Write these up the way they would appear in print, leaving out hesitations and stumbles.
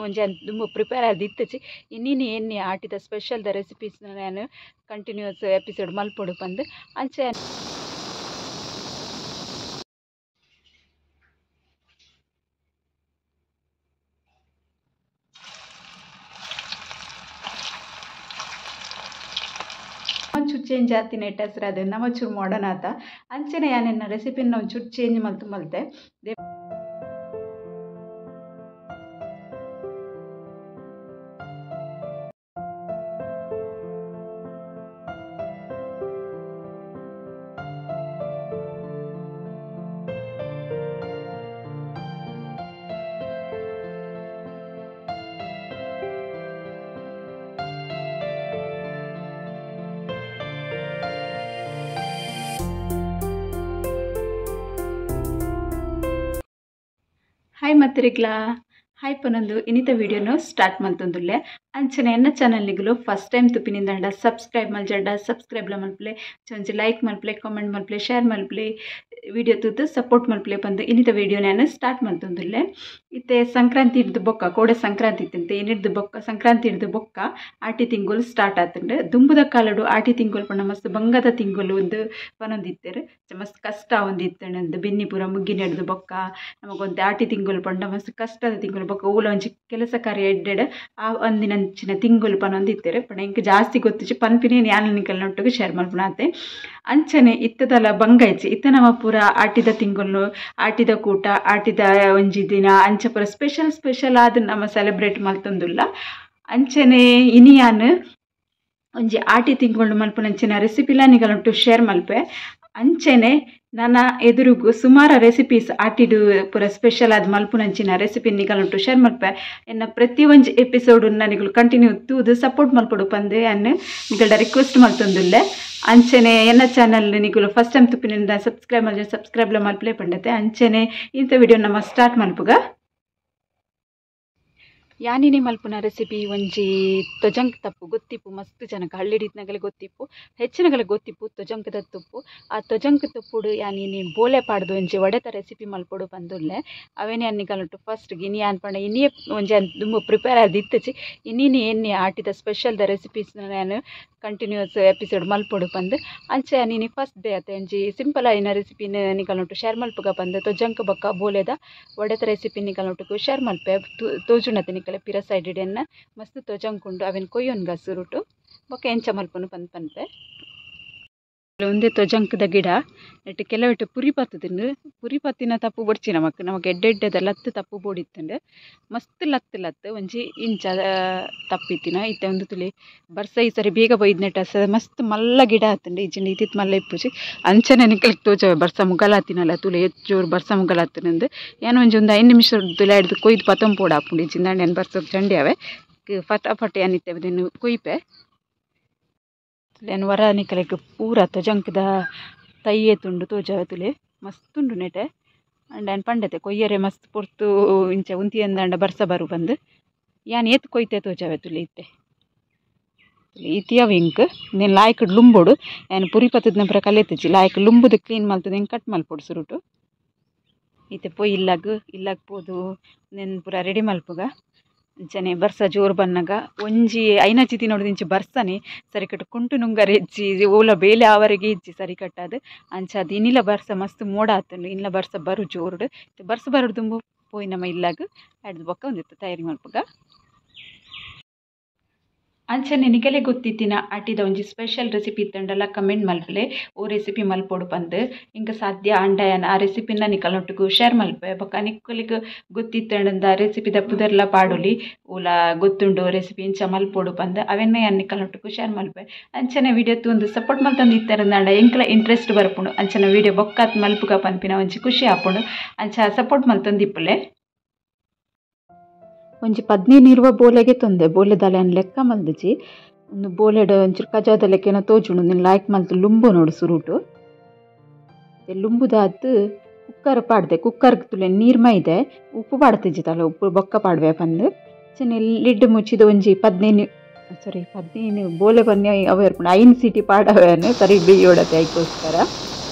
ಒಂಜಿ ದುಂಬು ಪ್ರಿಪೇರ್ ಆದ್ ಇತ್ತುಜಿ ಇನ್ನಿನಿ ಎನ್ನಿ ಆಟಿದ special the recipes ನಾನು ಕಂಟಿನ್ಯೂಸ್ ಎಪಿಸೋಡ್ ಮಲ್ಪೊಡು ಪಂದ್ ಅಂಚೆ ಒಂಚೂರು ಚೇಂಜ್ ಆತಿನ ಹೆಸರು ಅದು ನಮ್ಮ ಚೂರು ಮಾಡರ್ನ್ ಆತ ಅಂಚನೆ ಯಾನೆನ್ನ ರೆಸಿಪಿನ ಒಂಚೂರು ಚೇಂಜ್ ಮಲ್ತು ಮಲ್ತೆ. ಹಾಯ್ ಮತ್ತರಿಗ್ಲಾ ಹಾಯ್ ಪನೊಂದು ಇನ್ನಿತ ವಿಡಿಯೋನು ಸ್ಟಾರ್ಟ್ ಮಲ್ತೊಂದುಲ್ಲೆ. ಅಂಚನೆ ಎನ್ನ ಚಾನಲ್ ನಿಗುಲು ಫಸ್ಟ್ ಟೈಮ್ ತುಪಿನಿಂದ ಸಬ್ಸ್ಕ್ರೈಬ್ ಮಲ್ಜಂಡ ಸಬ್ಸ್ಕ್ರೈಬ್ಲ ಮಲ್ಪಲೆ, ಒಂಜಿ ಲೈಕ್ ಮಲ್ಪಲೆ, ಕಾಮೆಂಟ್ ಮಲ್ಪಲೆ, ಶೇರ್ ಮಲ್ಪಲೆ, ವಿಡಿಯೋ ತೂತು ಸಪೋರ್ಟ್ ಮಲ್ಪಲೆ ಪಂದು ಇನ್ನಿತ ವಿಡಿಯೋ ನಾನು ಸ್ಟಾರ್ಟ್ ಮಲ್ತೊಂದುಲ್ಲೆ. ಇತ್ತೆ ಸಂಕ್ರಾಂತಿ ಹಿಡ್ದು ಬೊಕ್ಕ ಕೋಡೆ ಸಂಕ್ರಾಂತಿ ಇತ್ತಂತೆ ಇನ್ನಿಡ್ದು ಬೊಕ್ಕ ಸಂಕ್ರಾಂತಿ ಹಿಡ್ದು ಬೊಕ್ಕ ಆಟಿ ತಿಂಗಳು ಸ್ಟಾರ್ಟ್ ಆತಂಡು. ದುಂಬುದ ಕಾಲಡು ಆಟಿ ತಿಂಗಳು ಪಂಡ ಮಸ್ತ್ ಬಂಗದ ತಿಂಗಳು ಒಂದು ಪನೊಂದಿತ್ತೆರ್ ಮಸ್ತ್ ಕಷ್ಟ ಒಂದಿತ್ತಂಡು. ಬೆನ್ನಿ ಪೂರ ಮುಗ್ಗಿನ ಹಿಡ್ದು ಬೊಕ್ಕ ನಮಗೊಂದು ಆಟಿ ತಿಂಗಳು ಪಂಡ ಮಸ್ತ್ ಕಷ್ಟದ ತಿಂಗಳು ಬೊಕ್ಕ ಓಲ ಒಂಜಿ ಕೆಲಸ ಕಾರ್ಯ ಎಡ್ಡೆಡ್ ಆ ಒಂದಿನಂಚಿನ ತಿಂಗಳು ಪನೊಂದಿತ್ತೆರ್. ಪಂಡ ಇಂಕ್ ಜಾಸ್ತಿ ಗೊತ್ತಿಚ್ಚಿ ಪನ್ಪಿನೇ ಯಾನ್ ನಿಕಲ್ನೊಟ್ಟಿಗೆ ಶೇರ್ ಮಲ್ಪುನಾತೆ. ಅಂಚನೆ ಇತ್ತದಲ ಬಂಗ ಇಚ್ಚಿ ಇತ್ತ ನಮ್ಮ ಪೂರ ಆಟಿದ ತಿಂಗಳು ಆಟಿದ ಕೂಟ ಆಟಿದ ಒಂಜಿ ದಿನ ಅಂಚ ಪೂರ ಸ್ಪೆಷಲ್ ಸ್ಪೆಷಲ್ ಆದ್ ನಮ್ಮ ಸೆಲೆಬ್ರೇಟ್ ಮಲ್ತೊಂದುಲ್ಲ. ಅಂಚನೆ ಇನಿಯಾನ್ ಒಂಜಿ ಆಟಿ ತಿಂಗಳು ಮಲ್ಪುನಂಚಿನ ರೆಸಿಪಿಲ ನಿಗಲುಂಟು ಶೇರ್ ಮಲ್ಪೆ. ಅಂಚನೆ ನನ್ನ ಎದುರುಗು ಸುಮಾರು ರೆಸಿಪೀಸ್ ಆಟಿಡು ಪೂರ ಸ್ಪೆಷಲ್ ಆದ್ ಮಲ್ಪುನಂಚಿನ ರೆಸಿಪಿ ನಿಗಲುಂಟು ಶೇರ್ ಮಲ್ಪೆ. ಎನ್ನ ಪ್ರತಿ ಒಂಜಿ ಎಪಿಸೋಡ್ ನಿಗಳು ಕಂಟಿನ್ಯೂ ತೂದು ಸಪೋರ್ಟ್ ಮಲ್ಪೊಡು ಪಂದು ಅನ್ನ ನಿಗಲ್ಡ ರಿಕ್ವೆಸ್ಟ್ ಮಲ್ತೊಂದುಲ್ಲೆ. ಅಂಚನೆ ಎನ್ನ ಚಾನಲ್ ನಿಗುಲು ಫಸ್ಟ್ ಟೈಮ್ ತುಪ್ಪಿನಿಂದ ಸಬ್ಸ್ಕ್ರೈಬ್ ಮಲ್ಜ ಸಬ್ಸ್ಕ್ರೈಬ್ಲ ಮಲ್ಪಲೆ ಪಂಡತೆ. ಅಂಚನೆ ಇಂಥ ವಿಡಿಯೋ ನಮ್ಮ ಸ್ಟಾರ್ಟ್ ಮಲ್ಪುಗ. ಯಾನಿನಿ ಮಲ್ಪುನ ರೆಸಿಪಿ ಒಂಜಿ ತೊಜಂಕ್ ತಪ್ಪು ಗೊತ್ತಿಪ್ಪು ಮಸ್ತ್ ಜನಕ್ಕೆ ಹಳ್ಳಿಡಿತ್ನಗಲೆ ಗೊತ್ತಿಪ್ಪು ಹೆಚ್ಚಿನಗಲೆ ಗೊತ್ತಿಪ್ಪು ತೊಜಂಕದ ತುಪ್ಪು. ಆ ತೊಜಂಕ್ ತುಪ್ಪುಡು ಯಾನಿನಿ ಬೋಲೆ ಪಾಡ್ದು ಒಂಜಿ ವಡೆತ ರೆಸಿಪಿ ಮಲ್ಪೊಡು ಪಂದುಲ್ಲೆ. ಅವೇನೆ ಅನ್ನಿಗಲುಂಟು ಫಸ್ಟ್ ಇನಿ ಯಾನ್ ಪಂಡ ಇನ್ನಿಯೇ ಒಂಜಿ ದುಂಬು ಪ್ರಿಪೇರ್ ಆದ್ ಇತ್ತುಜಿ ಇನ್ನಿನಿ ಎನ್ನಿ ಆಟಿದ special the recipes ನಾನು ಕಂಟಿನ್ಯೂಸ್ ಎಪಿಸೋಡ್ ಮಲ್ಪೊಡು ಪಂದು. ಅಂಚೆ ನೀನಿ ಫಸ್ಟ್ ಡೇ ಆತ ಒಂಜಿ ಸಿಂಪಲ್ ಆಯಿನ ರೆಸಿಪಿನ ನಿಕಲುಂಟು ಶೇರ್ ಮಲ್ಪುಗ ಪಂದು ತೊಜಂಕ್ ಬೊಕ್ಕ ಬೋಲೆದ ವಡೆತ ರೆಸಿಪಿ ನಿಕಲುಂಟು ಶೇರ್ ಮಲ್ಪೆ. ತೋಜುನತೆ ನಿಕಲೆ ಪಿರ ಸೈಡ್ ಎನ್ನ ಮಸ್ತ್ ತೊಜಂಕುಂಡು ಅವೆನ್ ಕೊಯ್ಯೊನ್ಗ ಸುರುಟು ಬೊಕ್ಕ ಎಂಚ ಮಲ್ಪುನು ಪಂದ್ ಪನ್ಪೆ. ಒಂದೇ ತೊಜಂಕದ ಗಿಡ ನೆಟ್ಟು ಕೆಲವಿಟ್ಟು ಪುರಿ ಪತ್ತುಂಡು. ಪುರಿ ಪತ್ತಿನ ತಪ್ಪು ಬೊಡ್ಚಿ ನಮಕ್ ನಮಕ್ ಎಡ್ಡೆಡ್ಡೆದ ಲತ್ತು ತಪ್ಪು ಬೋಡಿತ್ತುಂಡು ಮಸ್ತ್ ಲತ್ತು ಲತ್ತು ಒಂಜಿ ಇಂಚ ತಪ್ಪಿತ್ತಿನ ಇತ್ತೆ ಒಂದು ತುಲಿ ಬರ್ಸ ಈ ಸರಿ ಬೇಗ ಬೊಯ್ದು ನೆಟ್ಟ ಮಸ್ತ್ ಮಲ್ಲ ಗಿಡ ಆತುಂಡು. ಇಜ್ಜಿಂಡ ಇತ್ತಿತ್ತು ಮಲ್ಲ ಇಪ್ಪುಜಿ. ಅಂಚನೆ ನಿಕಲ್ಗೆ ತೋಜವೆ ಬರ್ಸ ಮುಗಲಾತಿನಲ್ಲ ತುಲೆ ಹೆಚ್ಚೋರು ಬರ್ಸ ಮುಗಲಾತಿನಂದು ಏನು ಒಂಜಿ ಒಂದು 5 ನಿಮಿಷ ತುಲೆ ಹಿಡ್ದು ಕೊಯ್ದು ಪತ್ತೊಂಪೋಡು ಆಪುಂಡು. ಇಜ್ಜಿಂದ ಏನು ಬರ್ಸ ಚಂಡಿ ಅವೆ ಫಟಾಫಟ್ ಏನಿತ್ತೆ ಅದನ್ನು ಕೊಯ್ಪೆ. ಏನು ವರ ನಿಕಲೆಗ್ ಪೂರ ತೊಜಂಕದ ತೈಯೆ ತುಂಡು ತೋಜವೆ ತುಲೆ ಮಸ್ತ್ ಉಂಡು ನೆಟೆ. ಅಂಡ್ ಏನು ಪಂಡತೆ ಕೊಯ್ಯರೆ ಮಸ್ತ್ ಪೊರ್ತು ಇಂಚ ಉಂತಿಯಂದಂಡ ಬರ್ಸ ಬರು ಬಂದು ಯಾನ್ ಏತ್ ಕೊಯ್ತೆ ತೋಜವೆ ತುಲೆ ಇತ್ತೆ ಇತ್ತಿಯವ ಇಂಕ್ ನೀನು ಲಾಯ್ಕ್ ಲುಂಬೋಡು ಏನು ಪುರಿ ಪತ್ತದ ಪೂರ ಕಲೆತಿಜ್ಜಿ ಲಾಯ್ಕ್ ಲುಂಬುದು ಕ್ಲೀನ್ ಮಲ್ತದೆ ಹಿಂಗೆ ಕಟ್ ಮಲ್ಪೊಡು ಸುರುಟು. ಇತ್ತೆ ಪೋಯ್ ಇಲ್ಲಾಗ ಇಲ್ಲಾಗ ಪೋದು ನೆನ್ ಪೂರ ರೆಡಿ ಮಲ್ಪುಗ. ಅಂಚನೆ ಬರ್ಸ ಜೋರು ಬನ್ನಗ ಒಂಜಿ ಐನಚಿ ತಿನ್ನೋಡು ಇಂಚಿ ಬರ್ಸನೆ ಸರಿಕಟ್ಟು ಕುಂಟು ನುಂಗರೆ ಹೆಚ್ಚಿ ಓಲ ಬೇಲೆ ಆವರೆಗೆ ಇಜ್ಜಿ ಸರಿಕಟ್ಟಾದು. ಅಂಚ ಅದು ಇನ್ನಿಲ ಬರ್ಸ ಮಸ್ತ್ ಮೋಡ ಆತುಂಡು ಇನ್ನಿಲ ಬರ್ಸ ಬರು ಜೋರುಡು ಬರ್ಸ ಬರುಡು ದುಂಬು ಪೋಯ್ ನಮ್ಮ ಇಲ್ಲಾಗ ಅಡ್ದು ಬೊಕ್ಕ ಒಂದಿತ್ತು ತಯಾರಿ ಮಲ್ಪುಗ. ಅಂಚನೆ ನಿಕಲೆ ಗೊತ್ತಿತ್ತಿನ ಆಟಿದ ಒಂಜಿ ಸ್ಪೆಷಲ್ ರೆಸಿಪಿ ಇತ್ತಂಡಲ ಕಮೆಂಟ್ ಮಲ್ಪಲೆ ಓ ರೆಸಿಪಿ ಮಲ್ಪೊಡು ಪಂದು ಇಂಕ ಸಾಧ್ಯ ಅಂಡಯನ ಆ ರೆಸಿಪಿನ ನಿಕಲ್ನೊಟ್ಟಿಗೆ ಶೇರ್ ಮಲ್ಪೆ. ಬೊಕ್ಕ ನಿಕ್ಕಲಿಗೆ ಗೊತ್ತಿತ್ತಂಡ ರೆಸಿಪಿದ ಪುದರ್ಲ ಪಾಡೊಲಿ ಓಲ ಗೊತ್ತುಂಡು ರೆಸಿಪಿ ಇಂಚ ಮಲ್ಪೊಡು ಪಂದು ಅವೆನ್ನ ಯಾನ್ ನಿಕಲ್ನೊಟ್ಟಿಗೆ ಶೇರ್ ಮಲ್ಪೆ. ಅಂಚನೆ ವಿಡಿಯೋ ತೂಂದು ಸಪೋರ್ಟ್ ಮಲ್ತೊಂದು ಇತ್ತರಂದಾಂಡ ಎಂಕಲ ಇಂಟ್ರೆಸ್ಟ್ ಬರ್ಪುಂಡು. ಅಂಚನೆ ವಿಡಿಯೋ ಬೊಕ್ಕಾತ್ ಮಲ್ಪುಗ ಪನ್ಪಿನ ಒಂಜಿ ಖುಷಿ ಆಪುಂಡು. ಅಂಚ ಸಪೋರ್ಟ್ ಮಲ್ತೊಂದು ಇಪ್ಪುಲೆ. ಒಂಜಿ 15 ಇರುವ ಬೋಲೆಗೆ ತೊಂದೆ ಬೋಲೆದಾಲೆ ಅನ್ ಲೆಕ್ಕ ಮಲ್ದಿಜಿ ಒಂದು ಬೋಲೆಡ್ ಒಂಚೂರು ಕಜಾದ ಲೆಕ್ಕೇನ ತೋಜುಂಡು ನಿನ್ನ ಲಾಯ್ಕ್ ಮಲ್ತು ಲುಂಬು ನೋಡು ಸುರುಟು. ಲುಂಬುದಾದ್ ಕುಕ್ಕರ್ ಪಾಡ್ದೆ ಕುಕ್ಕರ್ ತುಲೆ ನೀರ್ ಮೈದೆ ಉಪ್ಪು ಪಾಡ್ತಿಜ್ಜಿ ತಲ ಉಪ್ಪು ಬೊಕ್ಕ ಪಾಡ್ವೆ ಪಂದು ಚೆನ್ನ ಲಿಡ್ ಮುಚ್ಚಿದ ಒಂಜಿ 15 ಸಾರಿ 15 ಬೋಲೆ ಬನ್ನಿ ಅವ ಇರ್ಪುಂಡು 5 ಸೀಟಿ ಪಾಡವೇನು ಸರಿ ಬೇಯೋಡತೆ ಐಕೋಸ್ಕರ.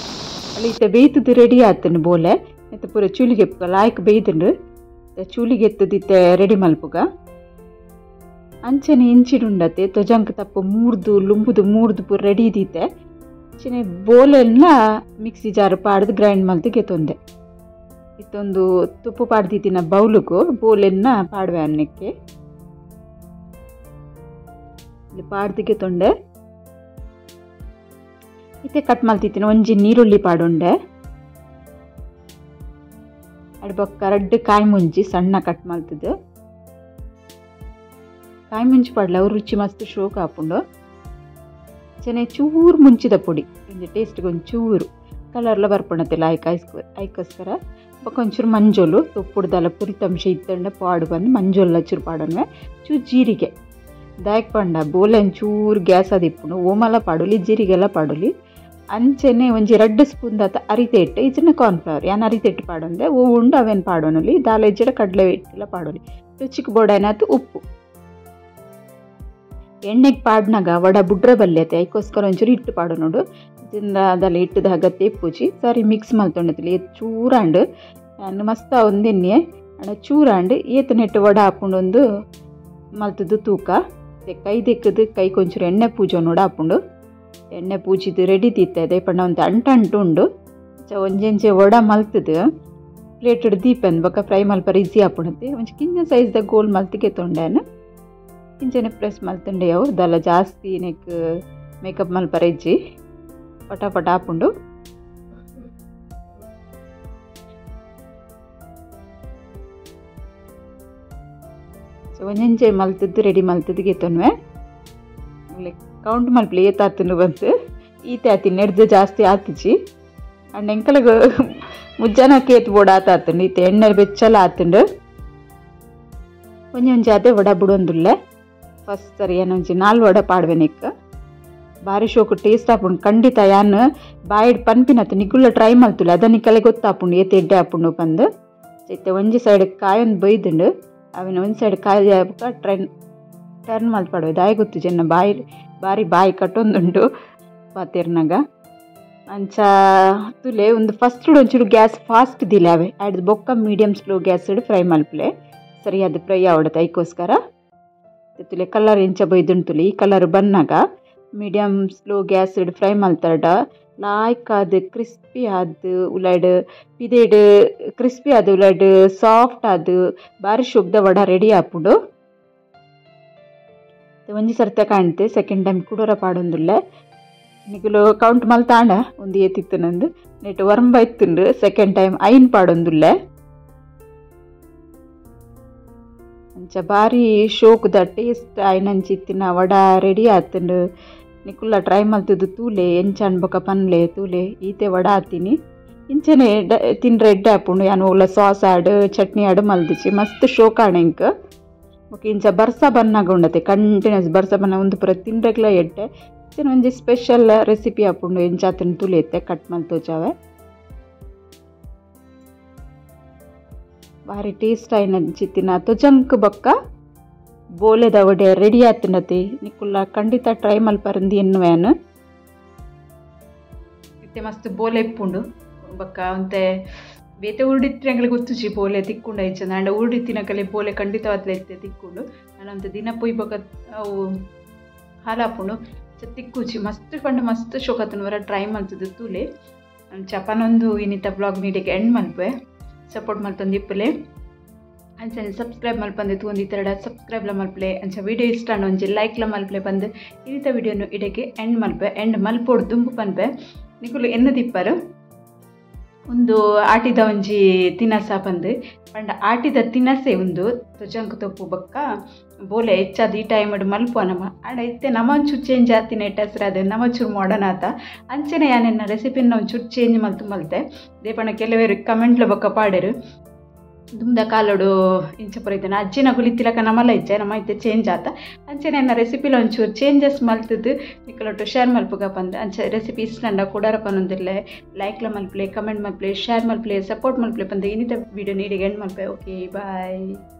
ಅಲ್ಲಿ ಇತ್ತೆ ಬೇಯ್ತದ್ದು ರೆಡಿ ಆತನು ಬೋಲೆ ಇತ್ತೆ ಪೂರ ಚುಲಿಗೆ ಲಾಯ್ಕ್ ಬೇಯ್ದುಂಡು. ಚೂಲಿಗೆ ಎತ್ತದಿತ್ತೆ ರೆಡಿ ಮಲ್ಪುಗ ಅಂಚನೆ ಇಂಚಿಡುಂಡತೆ ತೊಜಂಕ್ ತಪ್ಪು ಮೂರ್ದು ಲುಂಬುದು ಮೂರ್ದು ಪೂರ ರೆಡಿ ಇದ್ದಿತ್ತೆ ಅಂಚನೆ ಬೋಲೆಲ್ಲ ಮಿಕ್ಸಿ ಜಾರ್ ಪಾಡ್ದು ಗ್ರೈಂಡ್ ಮಲ್ತು ಗೆತ್ತೊಂದೆ ಇತ್ತೊಂದು ತುಪ್ಪು ಪಾಡ್ದಿತ್ತಿನ ಬೌಲುಗು ಬೋಲೆನ್ನ ಪಾಡುವೆ ಅನ್ನಕ್ಕೆ ಇಲ್ಲಿ ಪಾಡ್ದಿಗೆ ತೊಂಡೆ ಇತ್ತೆ ಕಟ್ ಮಲ್ತಿತ್ತಿನ ಒಂಜಿ ನೀರುಳ್ಳಿ ಪಾಡುಂಡೆ ಅಡ್ಬೊಕ್ಕ ರಡ್ಡು ಕಾಯಿ ಮುಂಜಿ ಸಣ್ಣ ಕಟ್ ಮಲ್ತದು ಕಾಯಿ ಮುಂಚಿ ಪಾಡ್ಲ ಅವ್ರು ರುಚಿ ಮಸ್ತ್ ಶೋಕ್ ಆಪುಂಡು ಚೆನೆ ಚೂರು ಮುಂಚಿದ ಪೊಡಿ ಒಂಜಿ ಟೇಸ್ಟ್ಗೆ ಒಂದು ಚೂರು ಕಲರ್ಲ ಬರ್ಪುಂಡತಿಲ್ಲ ಐಕೋಸ್ಕರ ಬೊಕ್ಕ ಒಂಚೂರು ಮಂಜೋಲು ತೊಪ್ಪುಡ್ದಲ್ಲ ಪುರಿತಂಶ ಇತ್ತಂಡ ಪಾಡು ಬಂದು ಮಂಜೋಲ್ಲ ಚೂರು ಪಾಡೋಣ ಚೂರು ಜೀರಿಗೆ ದಾಯಕ್ ಪಂಡ ಬೋಲೆ ಒಂಚೂರು ಗ್ಯಾಸ್ ಅದಿಪ್ಪುಂಡು ಓಮಲ ಪಾಡೊಲಿ ಜೀರಿಗೆಲ್ಲ ಪಾಡೊಲಿ ಅಂಚೆನೆ ಒಂಜಿ ರಡ್ಡು ಸ್ಪೂನ್ ದಾತ ಅರಿತೆ ಹಿಟ್ಟು ಇಜ್ಜಿನ ಕಾರ್ನ್ಫ್ಲವರ್ ಯಾನ್ ಅರಿತೆ ಹಿಟ್ಟು ಪಾಡೊಂದೆ ಓ ಉಂಡು ಅವೇನು ಪಾಡೋನೊಲಿ ದಾಲ ಇಜ್ಜಿಡ ಕಡಲೆ ಹಿಟ್ಟೆಲ್ಲ ಪಾಡೊಲಿ ರುಚಿಗೆ ಬೋಡಾಯ್ನಾತು ಉಪ್ಪು ಎಣ್ಣೆಗೆ ಪಾಡ್ನಾಗ ವಡ ಬುಡ್ರೆ ಬಲ್ಯತೆ ಐಕೋಸ್ಕರ ಒಂಚೂರು ಹಿಟ್ಟು ಪಾಡು ನೋಡು ಇದರಿಂದ ಅದೆಲ್ಲ ಹಿಟ್ಟದ ಅಗತ್ಯ ಪೂಜಿ ಸರಿ ಮಿಕ್ಸ್ ಮಲ್ತೊಂಡತಿಲ್ಲ ಚೂರಾಂಡು ನಾನು ಮಸ್ತ ಒಂದೆನ್ನೆ ಅಣ್ಣ ಚೂರಾಂಡು ಏತ ನೆಟ್ಟು ವಡ ಹಾಕೊಂಡು ಒಂದು ಮಲ್ತದ್ದು ತೂಕ ಕೈ ದಿಕ್ಕದು ಕೈ ಕೊಂಚೂರು ಎಣ್ಣೆ ಪೂಜೆ ನೋಡು ಹಾಕೊಂಡು ಎಣ್ಣೆ ಪೂಜಿದ್ದು ರೆಡಿ ತಿತ್ತದೆ ಪಂಡ ಒಂದು ಅಂಟು ಅಂಟು ಉಂಡು ಒಂಜೆಂಚೆ ವಡ ಮಲ್ತದು ಪ್ಲೇಟ್ ದೀಪ ಬೊಕ್ಕ ಫ್ರೈ ಮಲ್ಪರ ಈಸಿ ಹಾಪುಣತೆ ಒಂಜಿ ಕಿಂಜ ಸೈಜ್ದ ಗೋಲ್ ಮಲ್ತಿಗೆ ತೊಂಡೇನು ಕಿಂಚನೆ ಪ್ರೆಸ್ ಮಲ್ತುಂಡೆ ಅವು ದಲ್ಲ ಜಾಸ್ತಿ ನೆಕ್ ಮೇಕಪ್ ಮಲ್ಪರ ಇಜ್ಜಿ ಪಟ ಪಟ ಹಾಪುಂಡು ಸೊ ಒಂಜೊಂಜೆ ಮಲ್ತದ್ದು ರೆಡಿ ಮಲ್ತದ್ದು ಗೆತ್ತೊನ್ವೆ ಕೌಂಟ್ ಮಲ್ಪಲೆ ಏತಾತನು ಬಂತು ಈತೆ ಆತಿ ನೆಡ್ದು ಜಾಸ್ತಿ ಆತಿಜಿ ಅಂಡ್ ಎಂಕಲಗ ಮುಜ್ಜಾನ ಕೇತ್ ಬೋಡ ಆತಾತುಂಡು ಈತೆ ಎಣ್ಣೆ ಬೆಚ್ಚಲ ಆತುಂಡು ಒಂಜೊಂಜೆ ಅದೇ ವಡ ಬುಡೊಂದುಲ್ಲೆ ಫಸ್ಟ್ ಸರಿ ಏನೊಂಜಿ ನಾಲ್ ವಡ ಪಾಡ್ವೆ ನಿಕ್ ಬಾರಿ ಶೋಕು ಟೇಸ್ಟ್ ಆಪುಂಡು ಖಂಡಿತ ಯಾನ್ ಬಾಯಿಡ್ ಪನ್ಪಿನತ್ತು ನಿಗುಲ್ಲ ಟ್ರೈ ಮಲ್ತುಲ್ಲ ಅದ ನಿಕ್ಕಲೆ ಗೊತ್ತಾಪುಂಡು ಏತ್ ಎಡ್ಡೆ ಆಪುಂಡು ಪಂದು ಇತ್ತೆ ಒಂಜಿ ಸೈಡ್ ಕಾಯೊಂದು ಬೈದುಂಡು ಅವಿನ ಒಂದು ಸೈಡ್ ಕಾಯಿ ಟ್ರೆನ್ ಟರ್ನ್ ಮಲ್ಪಾಡುವೆ ದಾಯ ಗೊತ್ತು ಜನ ಬಾಯಿ ಬಾರಿ ಬಾಯಿ ಕಟ್ಟೊಂದುಂಡು ಪಾತೆರ್ನಾಗ ಅಂಚ ತುಲೆ ಒಂದು ಫಸ್ಟ್ ಒಂಚೂರು ಗ್ಯಾಸ್ ಫಾಸ್ಟ್ ದಿಲೆ ಅವೆ ಆಯ್ದು ಬೊಕ್ಕ medium slow gas fry ಮಲ್ಪಲೆ ಸರಿ ಅದು ಫ್ರೈ ಆವಡತ್ತೆ ಐಕೋಸ್ಕರ ತುಲೆ ಕಲರ್ ಎಂಚ ಬೈದುಂಟುಲೆ ಈ ಕಲರ್ ಬನ್ನಾಗ medium slow gas fry ಮಲ್ತಾಡ ಲಾಯ್ಕ್ ಅದು ಕ್ರಿಸ್ಪಿ ಅದು ಉಲೈಡ್ ಪಿದೇಡ್ ಕ್ರಿಸ್ಪಿ ಅದು ಉಲೈಡ್ ಸಾಫ್ಟ್ ಅದು ಬಾರಿ ಶುಗ್ಧ ವಡ ರೆಡಿ ಆಪುಂಡು ಒಂಜಿ ಸರ್ತೆ ಕಾಣ್ತೆ ಸೆಕೆಂಡ್ ಟೈಮ್ ಕುಡೋರ ಪಾಡೊಂದುಲ್ಲೆ ನಿಗುಲು ಕೌಂಟ್ ಮಲ್ತಾಂಡ ಒಂದು ಏತಿತ್ತು ನಂದು ನೆಟ್ ವರ್ಂಬ ಇತ್ತುಂಡು ಸೆಕೆಂಡ್ ಟೈಮ್ ಐನ್ ಪಾಡೊಂದುಲ್ಲೆ ಅಂಚ ಬಾರಿ ಶೋಕ್ದ ಟೇಸ್ಟ್ ಐನಂಚಿತ್ತಿನ ವಡ ರೆಡಿ ಆತುಂಡು ನಿಕುಲ್ಲ ಟ್ರೈ ಮಲ್ತದ್ದು ತೂಲೆ ಎಂಚ ಅನ್ಬೊಕ ಪನ್ಲೆ ತೂಲೆ ಈತೆ ವಡ ಆತೀನಿ ಇಂಚನೆ ತಿನ್ರೆ ಎಡ್ಡೆ ಆಪುಂಡು ಯಾನ್ ಓಲ ಸಾಸ್ ಆಡು ಚಟ್ನಿ ಆಡು ಮಲ್ದಿಚಿ ಮಸ್ತ್ ಶೋಕ್ ಆಣೆ ಇಂಕ್ ಓಕೆ ಇಂಚ ಬರ್ಸ ಬನ್ನಾಗ ಉಂಡತೆ ಕಂಟಿನ್ಯೂಸ್ ಬರ್ಸ ಬನ್ನ ಒಂದು ಪೂರ ತಿನ್ರೆಗ್ಲ ಎಡ್ಡೆ ಇಂಚನೆ ಒಂಜಿ ಸ್ಪೆಷಲ್ ರೆಸಿಪಿ ಆಪುಂಡು ಎಂಚ ಆತನ ತೂಲೆ ಎತ್ತೆ ಕಟ್ ಮಲ್ತೋಚಾವೆ ಬಾರಿ ಟೇಸ್ಟ್ ಆಯ್ನಂಚಿತ್ತಿನ ತೊಜಂಕ್ ಬೊಕ್ಕ ಬೋಲೆದ ವಡೆ ರೆಡಿ ಆತುಂಡತೆ ನಿಕುಲ್ಲ ಖಂಡಿತ ಟ್ರೈ ಮಲ್ಪರಂದಿ ಎನ್ನುವೇನು ಇತ್ತೆ ಮಸ್ತ್ ಬೋಲೆ ಇಪ್ಪುಂಡು ಬೊಕ್ಕ ಒಂತೆ ಬೇತೆ ಉರುಡಿತ್ರೆ ಎಂಗ್ಲಿಗೆ ಗೊತ್ತುಜಿ ಬೋಲೆ ತಿಕ್ಕೊಂಡು ಐಚಂದ ಅಂಡ ಉರುಡಿತ್ತಿನಕಲೆ ಬೋಲೆ ಖಂಡಿತವಾದ್ಲೆ ಇತ್ತೆ ತಿಕ್ಕೊಂಡು ನಾನು ದಿನ ಪೊಯ್ ಬೊಕ್ಕ ಅವು ಹಾಲಾಪುಂಡು ತಿಕ್ಕುಜಿ ಮಸ್ತ್ ಪಂಡ ಮಸ್ತ್ ಶೋಕತನ ವರ ಟ್ರೈ ಮಲ್ತದ್ದು ತೂಲೆ ಚಪನೊಂದು ಇನ್ನಿತ ಬ್ಲಾಗ್ ನೀಡಿಗೆ ಎಂಡ್ ಮಲ್ಪೆ ಸಪೋರ್ಟ್ ಮಲ್ತೊಂದು ಇಪ್ಪಲೆ ಅಂಚನೆ ಸಬ್ಸ್ಕ್ರೈಬ್ ಮಲ್ಪಂದೆ ತೂಂದು ಈ ಥರ ಸಬ್ಸ್ಕ್ರೈಬ್ಲ ಮಲ್ಪಲೆ ಅಂಚ ವಿಡಿಯೋ ಇಷ್ಟ ಒಂಜಿ ಲೈಕ್ಲ ಮಲ್ಪಲೆ ಬಂದು ಇನ್ನಿತ ವಿಡಿಯೋನು ಇಡಕ್ಕೆ ಎಂಡ್ ಮಲ್ಪೆ ಎಂಡ್ ಮಲ್ಪೋಡು ದುಂಬು ಪನ್ಪೆ ನಿಕುಲು ಎನ್ನದಿಪ್ಪರು ಒಂದು ಆಟಿದ ಒಂಜಿ ತಿನಸ ಬಂದು ಪಂಡ ಆಟಿದ ತಿನಸೆ ಒಂದು ತೊಜಂಕ್ ತೊಪ್ಪು ಬೊಕ್ಕ ಬೋಲೆ ಹೆಚ್ಚಾದ ಈ ಟೈಮ್ ಮಲ್ಪುವ ನಮ್ಮ ಆಡ ಇತ್ತೆ ನಮ್ಮ ಒಂಚೂರು ಚೇಂಜ್ ಆತಿನ ಹೆಸರು ಅದು ನಮ್ಮ ಒಂಚೂರು ಮಾಡರ್ನ್ ಆತ ಅಂಚನೆ ಯಾನೆನ್ನ ರೆಸಿಪಿನ ಒಂಚೂರು ಚೇಂಜ್ ಮಲ್ತು ಮಲ್ತೆ ದೇಪಣ್ಣ ಕೆಲವರು ಕಮೆಂಟ್ಲ ಬೊಕ್ಕ ಪಾಡರು ದುಮ್ದ ಕಾಲೋಡು ಇಂಚ ಪೂರ ಇದ್ದಾನೆ ಅಜ್ಜಿನ ಗುಲಿತಿಲಕ ನಮ್ಮಲ್ಲ ಇಜ್ಜೆ ನಮ್ಮ ಇತ್ತೆ ಚೇಂಜ್ ಆತ ಅಂಚನೆ ನನ್ನ ರೆಸಿಪಿಲ ಒಂಚೂರು ಚೇಂಜಸ್ ಮಲ್ತದ್ದು ನಿಕಲೊಟ್ಟು ಶೇರ್ ಮಲ್ಪುಗ ಬಂದು ಅಂಚೆ ರೆಸಿಪಿ ಇಷ್ಟ ಕೂಡಾರ ಪನ್ನೊಂದಿರ್ಲೆ ಲೈಕ್ಲ ಮಲ್ಪಲೆ ಕಮೆಂಟ್ ಮಲ್ಪಲೆ ಶೇರ್ ಮಲ್ಪಲೆ ಸಪೋರ್ಟ್ ಮಲ್ಪಲೆ ಬಂದು ಇನ್ನಿತ ವಿಡಿಯೋ ನೀಡಿಗೆ ಎಂಡ್ ಮಲ್ಪೆ. Okay bye.